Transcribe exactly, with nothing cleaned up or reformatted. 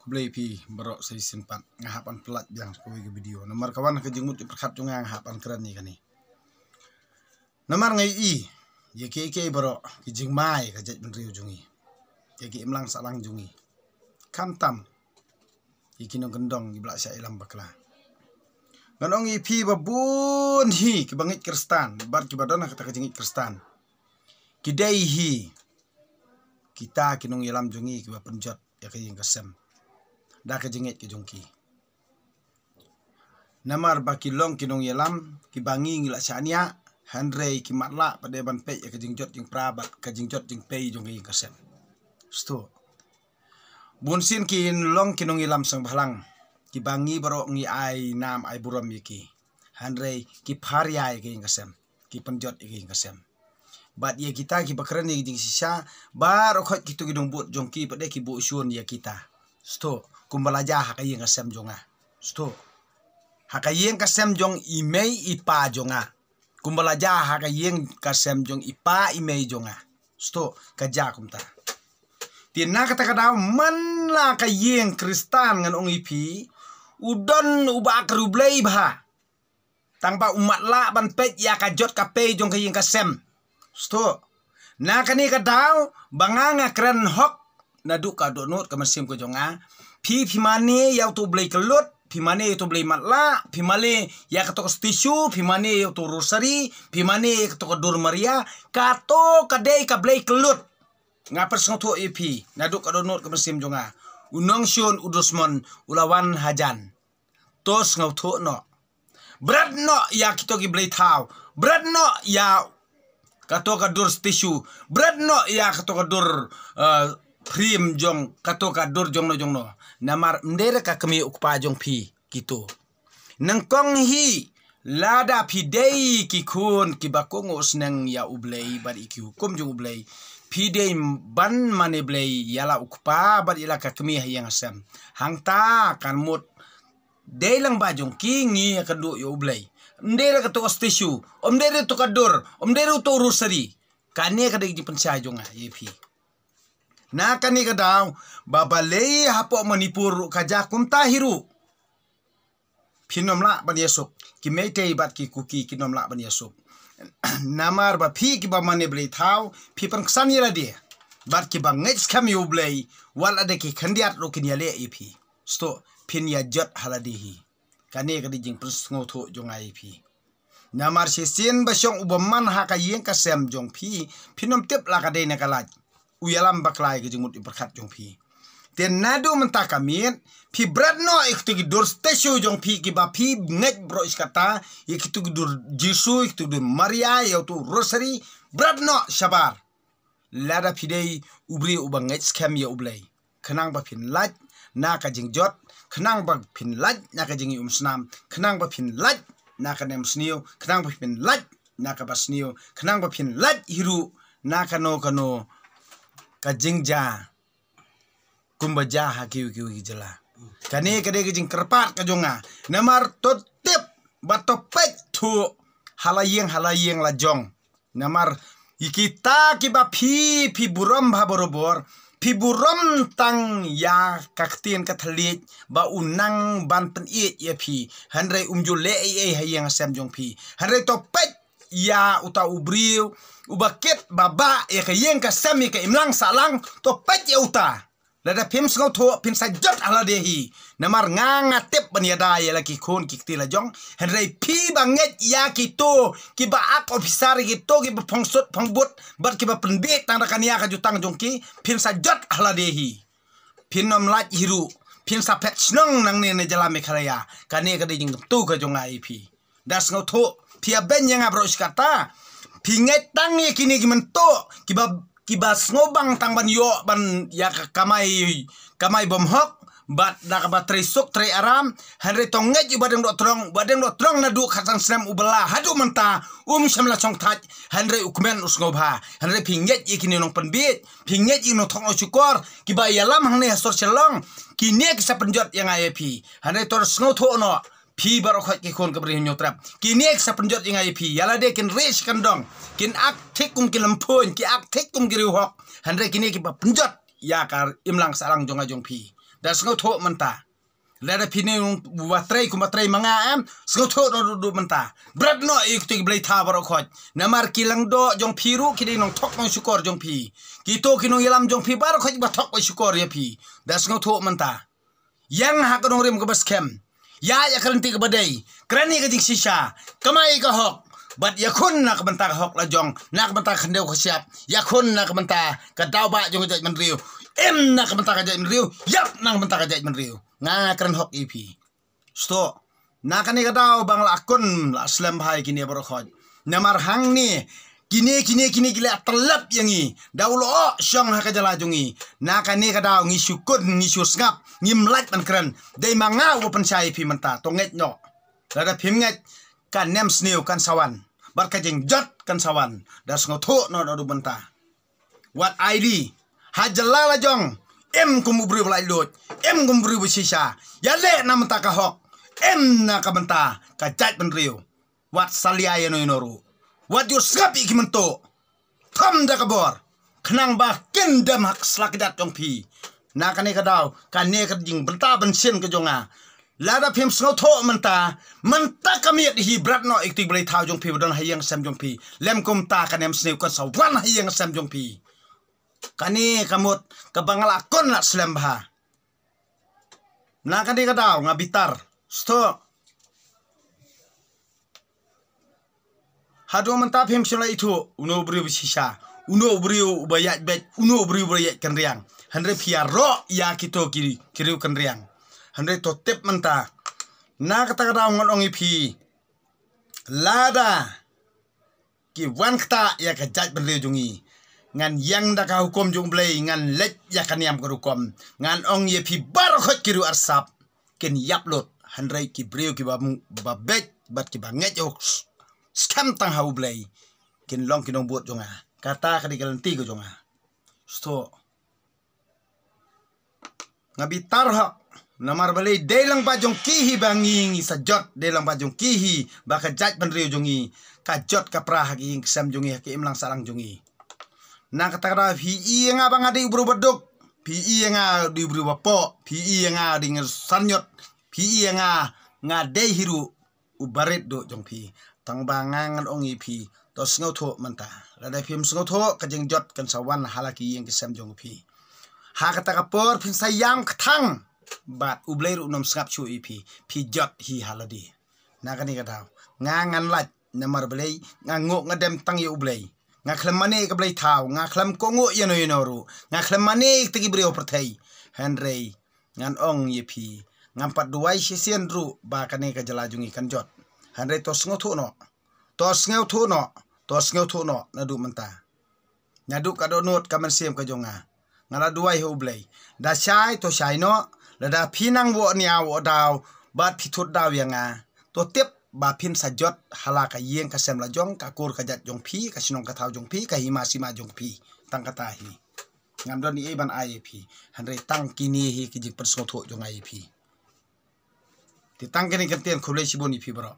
Blei phi baroh sa shisien pat, nga hap ban pyllait biang kawei ka video. Namar ka wan ka jingmut jingpyrkhat jong nga, nga hap ban kren ïa kane. Namar nga ïohi ïa kiei kiei baroh ki jingma ïa ka jaitbynriew jong ngi, ïa ki imlang sahlang jong ngi, khamtam ïa ki nongkyndong kiba la shah ïalam bakla. Ngan ong ïa phi ba bun hi kiba ngeit Khristan bad kiba don ha kata ka jingngeit Khristan, ki dei hi kita ki nongïalam jong ngi kiba pynjot ïa ka ïing ka sem da ka jingngeit ka jong ki. Namar ba ki long ki nongïalam kiba ngi ngi la shaniah, hynrei ki matlah pat de ban peit ïa ka jingjot jingpra bad ka jingjot jingpei jong ka ïing ka sem. Sdang, bunsien ki long ki nongïalam sngewbha lang kiba ngi baroh ngi ai nam ai burom ïa ki, hynrei ki pharia ïa ka ïing ka sem, ki pynjot ïa ka ïing ka sem. Bad ïa kita kiba kren ïa ka jingshisha, baroh khoit kito ki nongbud jong ki pat de ki buh shun ïa kita. Sdang, kumba la jia ha ka ïing ka sem jong nga. Sdang, ha ka ïing ka sem jong i mei i pa jong nga, kumba la jia ha ka ïing ka sem jong i pa i mei jong nga. Sdang, ka jia kumta. Te na kata ka daw, man la ka ïing Khristan, ngan ong ïa phi, u don uba kyrpad ïa U Blei bha, tang ba u matlah ban peit ïa ka jot ka pei jong ka ïing ka sem. Sdang, na kane ka daw ba nga nga kren hok naduh ka dohnud ka mynsiem ka jong nga. Phi, phi mane ïa uto U Blei kyllut, phi mane ïa uto U Blei matlah, phi mane ïa kato ka statue, phi mane ïa uto u rosary, phi mane ïa kato ka dur Maria. Kato ka dei ka blei kyllut. Nga pynsngewthuh ïa phi naduh ka dohnud ka mynsiem jong nga. U nongshun u dusmon u la wan hajan. To sngewthuh noh. Bret noh ïa kito ki blei thaw. Bret noh ïa kato ka dur statue. Bret noh ïa kato ka dur, eh, frame jong kato ka dur jongno jongno. Namar ym dei re ka kmie u kpa jong phi kito. Nyngkong hi, lada phi dei ki khun kiba kohnguh sneng ïa U Blei bad ïa ki hukum jong U Blei, phi dei ban mane blei ïa la u kpa bad ïa la ka kmie ha ïing ha sem. Hangta kan mut dei lang ba jong ki ngi ïa ka duh ïa U Blei. Ym dei re kato ka statue, ym dei re kato ka dur, ym dei re kato ka rosary. Kane ka dei ka jingpynshai jong nga ïa phi. Na kane ka daw ba balei hapoh Manipur ruh ka jia kumta hi ruh, phin ym lah ban ïasuk. Ki Meitei bad ki Kuki kin ym lah ban ïasuk. Namar ba phi kiba mane blei thaw, phi pynksan ïa lade. Bad kiba ngeit skhem ïa U Blei, wat la da ki khyndiat ruh kin ïaleh ïa phi. Sdang, phin ïa jot ha lade hi. Kane ka dei jingpynsngewthuh jong nga ïa phi. Namar shisien ba shong uba man ha ka ïing ka sem jong phi, phin ym tip la ka dei na ka lait. U ïalam bakla ïa ka jingmut jingpyrkhat jong phi. Te naduh mynta ka miet, phi bret noh ïa kito ki dur statue jong phi kiba phi ngeit baroh shi katta, ïa kito ki dur Jisu, ïa kito ki dur Maria, ïa uto u rosary, bret noh shabar. Lada phi dei u briew uba ngeit skhem ïa U Blei, khnang ba phin lait na ka jingjot, khnang ba phin lait na ka jingïaumsnam, khnang ba phin lait na ka nemsniew, khnang ba phin lait na ka basniew, khnang ba phin lait hi ruh na kano kano ka jingjia kumba jia ha kiwei kiwei ki jylla. Kane ka dei ka jingkyrpad ka jong nga. Namar to tip bad to peit thuh ha la ïing ha la ïing la jong. Namar ïa kita kiba phi, phi burom bha barabor, phi burom tang ïa ka ktien ka thylliej ba u nang ban pynïeit ïa phi, hynrei um ju leh ei ei ha ïing ha sem jong phi. Hynrei to peit ïa uta u briew uba kit ba bah ïa ka ïing ka sem, ïa ka imlang sahlang, to peit ïa uta. Lada phim sngewthuh, phin sa jot ha lade hi. Namar nga nga tip ban ïada ïa la ki khun ki kti la jong. Hynrei phi ba ngeit ïa kito kiba ak ophisar, ïa kito kiba phongsut phongbut bad kiba pynbiej tang da ka nia ka jutang jong ki, phin sa jot ha lade hi. Phin ym lait hi ruh. Phin sa phet shnong nangne na jylla Meghalaya. Kane ka dei jingkyntu ka jong nga ïa phi. Da sngewthuh, phi ïa beiñ ïa nga baroh shi katta. Phi ngeit tang ïa kine ki myntoi kiba, kiba sngewbang tang ban ïoh ban ïa ka kamai, kamai bymhok bad da kaba trei suk trei aram. Hynrei to ngeit ïa u Bah Deng Dohtdong, Bah Deng Dohtdong naduh khatsan snem u bylla haduh mynta um shym la shong thait. Hynrei u kmen u sngewbha. Hynrei phi ngeit ïa kine nongpynbiej, phi ngeit ïa nongthok nongshukor kiba ïalam hangne ha sor Shillong. Kine ki sa pynjot ïa nga ïa phi. Hynrei to sngewthuh noh. Phi baroh khoit ki khun ka Bri Hynñiewtrep. Kine ki sa pynjot ïa nga ïa phi. Ïa lade kin rieh shi kyndong. Kin ak thik kum ki lymphun, ki ak thik kum ki riewhok. Hynrei kine kiba pynjot ïa ka imlang sahlang jong nga jong phi. Da sngewthuh mynta. Lada phi ne u ba trei kumba trei ma nga em, sngewthuh noh duh duh mynta. Bret noh ïa kito ki blei thaw baroh khoit. Namar ki lyngdoh jong phi ruh ki dei nongthok nongshukor jong phi. Kito ki nongïalam jong phi baroh khoit ba thok ba shukor ïa phi. Da sngewthuh mynta. Ïeng ha ka nongrim kaba skhem. Ïa ïa ka lynti kaba dei. Kren ïa ka jingshisha. Kamai ïa ka hok. Bad ïakhun na ka bynta ka hok la jong. Na ka bynta ka khyndew ka shyiap. Ïakhun na ka bynta ka daw ba jong ka jaitbynriew. Im na ka bynta ka jaitbynriew. Ïap na ka bynta ka jaitbynriew. Nga kren hok ïa phi. Sngewthuh. Na kane ka daw ba nga la akun la slem bha ïa kine baroh khoit. Namar hangne kine kine kine ki la tyllep ïa ngi. Da u lyoh shong ha ka jylla jong ngi. Na kane ka daw ngi shu kun ngi shu sngap ngim lah ban kren. Dei ma nga uba pynshai ïa phi mynta. To ngeit noh. Lada phim ngeit ka nemsniew kan sa wan. Bad ka jingjot kan sa wan. Da sngewthuh noh naduh mynta. Wat aiti ha jylla la jong. Im kum u briew ba laitluid. Im kum u briew ba shisha. Ïaleh na bynta ka hok. Im na ka bynta ka jaitbynriew. Wat salia ïano ïano ruh. Wat ïohsngap ïa ki mynta. Thom da ka bor. Khnang ba kin dem ha ka sla kjat jong phi. Na kane ka daw kane ka jingbynta bynsin ka jong nga. Lada phim sngewthuh mynta, mynta ka miet hi bret noh ïa kito ki blei thaw jong phi ba don ha ïing sem jong phi. Lym kumta ka nemsniew kan sa wan ha ïing sem jong phi. Kane ka mut kaba nga la kun la slem bha. Na kane ka daw nga bitar. Sngewthuh. Haduh mynta phim shym la ithuh uno u briew ba shisha, uno u briew ba ïaid beit, uno u briew ba ïaid kynriang. Hynrei phi ïaroh ïa kito ki, ki riew kynriang. Hynrei to tip mynta. Na kata ka daw ngan ong ïa phi. Lada ki wan ktah ïa ka jaitbynriew jong ngi, ngan ïeng da ka hukum jong U Blei, ngan leit ïa ka niam ka rukom. Ngan ong ïa phi baroh khoit ki riew arsap kin ïap lut, hynrei ki briew kiba mu-, ba beit bad kiba ngeit ïa u s-, skhem tang ha U Blei kin long ki nongbud jong nga. Kata ka dei ka lynti ka jong nga. Sngewthuh. Nga bitar hok. Namar balei dei lang ba jong ki hi ba ngi ngi sa jot, dei lang ba jong ki hi ba ka jaitbynriew jong ngi ka jot ka pra ha ki ïing ki sem jong ngi, ha ki imlang sahlang jong ngi. Na kata ka daw phi i ïa nga ba nga dei u briew ba duk, phi i ïa nga dei u briew ba poh, phi i ïa nga dei nga sanyot, phi i ïa nga nga dei hi ruh u barit duh jong phi. Tang ba nga ngan ong ïa phi, to sngewthuh mynta. Lada phim sngewthuh ka jingjot kan sa wan ha la ki ïing ki sem jong phi. Ha kata ka por phin sa ïam kthang bad U Blei ruh un ym sngap shuh ïa phi. Phi jot hi ha lade. Na kane ka daw nga ngan lait namar balei nga nguh nga dem tang ïa U Blei. Nga khlem mane ka blei thaw, nga khlem kohnguh ïano ïano ruh, nga khlem mane kita ki briew pyrthei. Hynrei ngan ong ïa phi, ngam pat duwai shisien ruh ba kane ka jylla jong ngi kan jot. Hynrei to sngewthuh noh. To sngewthuh noh. To sngewthuh noh naduh mynta. Naduh ka dohnud ka mynsiem ka jong nga, nga la duwai ha U Blei. Da shai to shai noh. Lada phi nang woh nia woh daw bad phi thut daw ïa nga, to tip ba phin sa jot ha la ka ïing ka sem la jong, ka kur ka jait jong phi, ka shnong ka thaw jong phi, ka hima sima jong phi. Tang kata hi. Ngam don ei ei ban ai ïa phi. Hynrei tang kine hi ki jingpynsngewthuh jong nga ïa phi. Te tang kine ki ktien, khublei shibun ïa phi baroh.